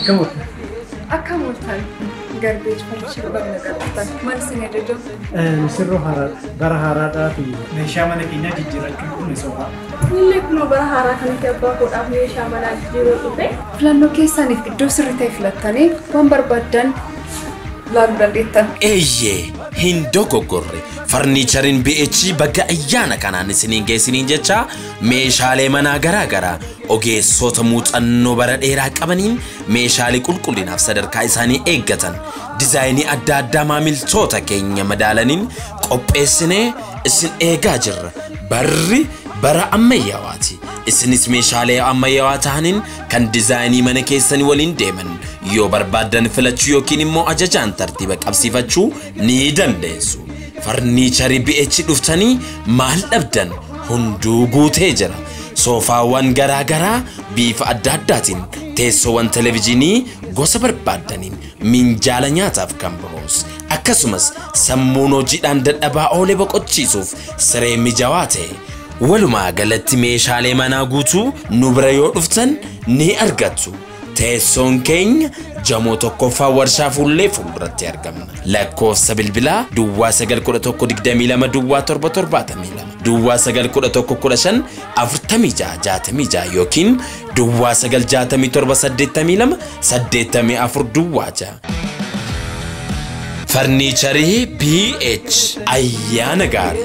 Akkam ooltan? Akkam ooltan? Garbage furniture bagna qabatan. Maal isin ajajamu? Misirroo haaraadha. Bara haaraadhaa fi meeshaa mana keenyaa jijjiirrachuun kun soofaa. Illee kunoo bara haaraa kanatti abbaa koodhaaf meeshaa manaa jijjiiruu dhufe. Filannoo keessaniif iddoo sirrii ta'e filattanii waan barbaaddan laaluu dandeettan. Eeyyee, hin dogoggorre. Farniichariin BH bakka ayyaana kanaan isiniin geessiniin jecha meeshaalee manaa garaa garaa ogeessota muuxannoo bara dheeraa qabaniin meeshaalee qulqullinaaf sadarkaa isaanii eeggatan dizaayinii adda addaa maamiltoota keenya madaalaniin qopheessinee isin eegaa jirra. Barri bara ammayyaawaati. Isinis meeshaalee ammayyaawaa ta'aniin kan dizaayinii mana keessanii waliin deeman yoo barbaaddan filachuu yookiin immoo ajajaan tartiiba qabsiifachuu ni dandeessu. Farniicharii BH dhuftanii maal dhabdan? Hunduu guutee jira. Soofaawwan garaa garaa bifa adda addaatiin, teessoowwan televezyiinii gosa barbaaddaniin, minjaala nyaataaf kan biroos, akkasumas sammuun hojiidhaan dadhabaa oolee boqochiisuuf siree mijaawaa ta'e. Walumaa galatti meeshaalee manaa guutuu nu bira yoo dhuftan ni argattu. Teessoon keenya jamoo 1ffaa warshaa fuullee fuulduratti argamna. Lakkoofsa bilbilaa duwwaa 911 22 duwwaa 7 72, duwwaa 911 15 46 66 yookiin duwwaa 9 67 82 84 duwwaa 6. Farniicharii BH ayyaana gaarii.